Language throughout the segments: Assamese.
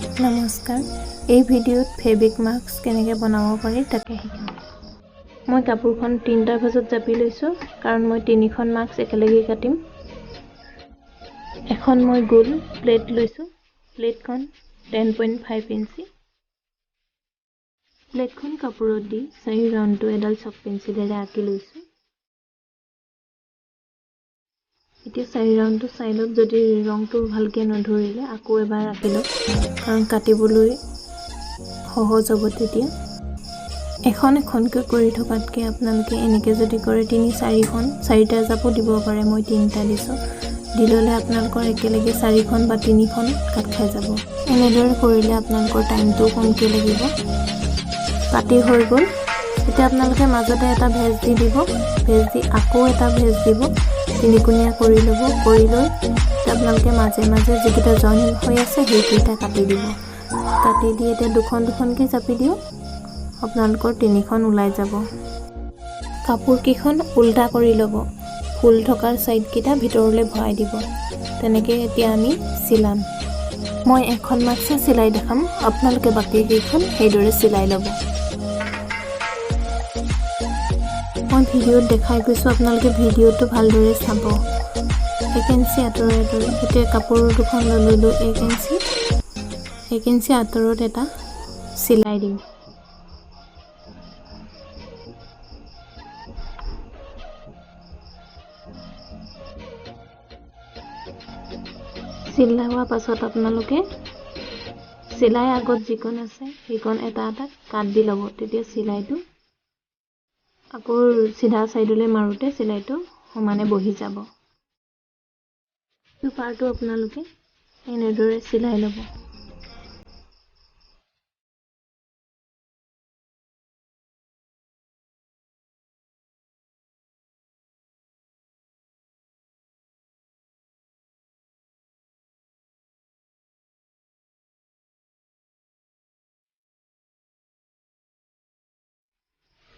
নমস্কাৰ, এই ভিডিঅ'ত ফেব্ৰিক মাস্ক কেনেকৈ বনাব পাৰি তাকে শিকাম। মই কাপোৰখন তিনিটা ভাজত জাপি লৈছোঁ, কাৰণ মই তিনিখন মাস্ক একেলগে কাটিম। এখন মই গোল প্লেট লৈছোঁ। প্লেটখন 10.5 ইঞ্চি। প্লেটখন কাপোৰত দি চাৰি ৰাউণ্ডটো এডাল চক পেঞ্চিলেৰে আঁকি লৈছোঁ। এতিয়া চাৰি ৰাউণ্ডটো চাই লওক। যদি ৰংটো ভালকৈ নধৰিলে আকৌ এবাৰ আঁকি লওক, কাৰণ কাটিবলৈ সহজ হ'ব তেতিয়া। এখন এখনকৈ কৰি থকাতকৈ আপোনালোকে এনেকৈ যদি কৰে, তিনি চাৰিখন, চাৰিটা জাপো দিব পাৰে। মই তিনিটা দিছোঁ। দি ল'লে আপোনালোকৰ একেলগে চাৰিখন বা তিনিখন কাট খাই যাব। এনেদৰে কৰিলে আপোনালোকৰ টাইমটোও কমকৈ লাগিব। কাটি হৈ গ'ল। এতিয়া আপোনালোকে মাজতে এটা ভেজ দি দিব। ভেজ দি আকৌ এটা ভেজ দিব। তিনিকোণীয়া কৰি ল'ব। কৰি লৈ এতিয়া আপোনালোকে মাজে মাজে যিকেইটা জইন হৈ আছে, সেইকেইটা কাটি দিব। কাটি দি এতিয়া দুখন দুখনকৈ জাপি দিয়ক, আপোনালোকৰ তিনিখন ওলাই যাব। কাপোৰকেইখন উল্টা কৰি ল'ব। ফুল থকাৰ ছাইডকেইটা ভিতৰলৈ ভৰাই দিব। তেনেকৈ এতিয়া আমি চিলাম। মই এখন মাস্কে চিলাই দেখাম, আপোনালোকে বাকীকেইখন সেইদৰে চিলাই ল'ব। মই ভিডিঅ'ত দেখাই গৈছোঁ, আপোনালোকে ভিডিঅ'টো ভালদৰে চাব। 1 ইঞ্চি আঁতৰে আঁতৰে এতিয়া কাপোৰ দুখন লৈ ল'লোঁ। 1 ইঞ্চি 1 ইঞ্চি আঁতৰত এটা চিলাই দিম। চিলাই হোৱাৰ পাছত আপোনালোকে চিলাই আগত যিকণ আছে, সেইকণ এটা এটা কাট দি ল'ব। তেতিয়া চিলাইটো আকৌ চিধা চাইডলৈ মাৰোঁতে চিলাইটো সমানে বহি যাব। এইটো পাৰটো আপোনালোকে এনেদৰে চিলাই ল'ব।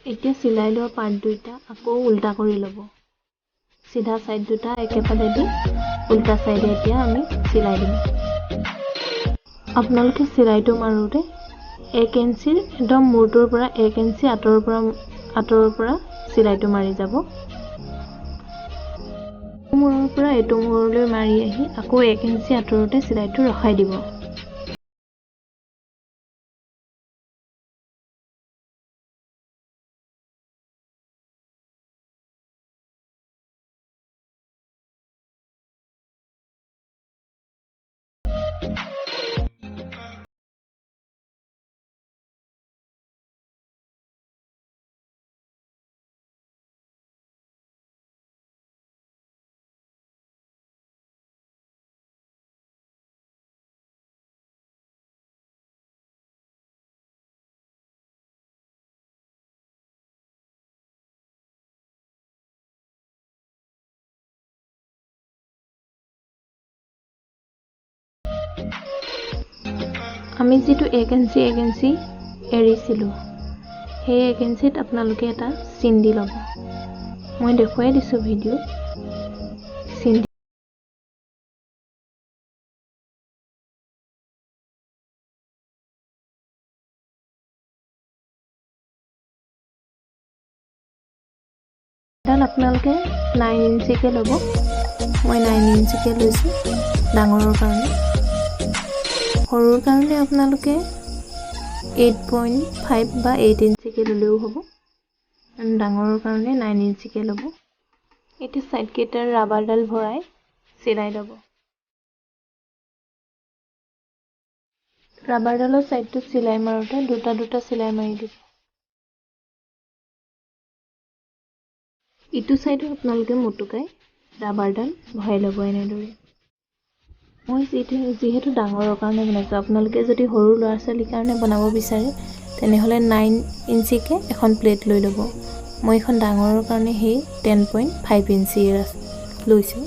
এতিয়া চিলাই লোৱা পাৰ্ট দুইটা আকৌ উল্টা কৰি ল'ব। চিধা চাইড দুটা একেফালে দি উল্টা চাইডে এতিয়া আমি চিলাই দিম। আপোনালোকে চিলাইটো মাৰোঁতে 1 ইঞ্চিৰ একদম মূৰটোৰ পৰা 1 ইঞ্চি আঁতৰৰ পৰা চিলাইটো মাৰি যাব। মূৰৰ পৰা এইটো মূৰলৈ মাৰি আহি আকৌ 1 ইঞ্চি আঁতৰতে চিলাইটো ৰখাই দিব। আমি যিটো 1 ইঞ্চি 1 ইঞ্চি এৰিছিলোঁ, সেই 1 ইঞ্চিত আপোনালোকে এটা চিন দি ল'ব। মই দেখুৱাই দিছোঁ ভিডিঅ'ত চিন। এডাল আপোনালোকে 9 ইঞ্চিকৈ ল'ব। মই 9 ইঞ্চিকৈ লৈছোঁ ডাঙৰৰ কাৰণে। সৰুৰ কাৰণে আপোনালোকে 8.5 বা 8 ইঞ্চিকৈ ল'লেও হ'ব। ডাঙৰৰ কাৰণে 9 ইঞ্চিকৈ ল'ব। এতিয়া ছাইডকেইটাৰ ৰাবাৰডাল ভৰাই চিলাই ল'ব। ৰাবাৰডালৰ ছাইডটোত চিলাই মাৰোঁতে দুটা দুটা চিলাই মাৰি দিব। ইটো ছাইডো আপোনালোকে মোটোকাই ৰাবাৰডাল ভৰাই ল'ব এনেদৰে। মই যিহেতু ডাঙৰৰ কাৰণে বনাইছোঁ, আপোনালোকে যদি সৰু ল'ৰা ছোৱালীৰ কাৰণে বনাব বিচাৰে, তেনেহ'লে 9 ইঞ্চিকৈ এখন প্লেট লৈ ল'ব। মই এইখন ডাঙৰৰ কাৰণে সেই 10.5 ইঞ্চিৰ লৈছোঁ।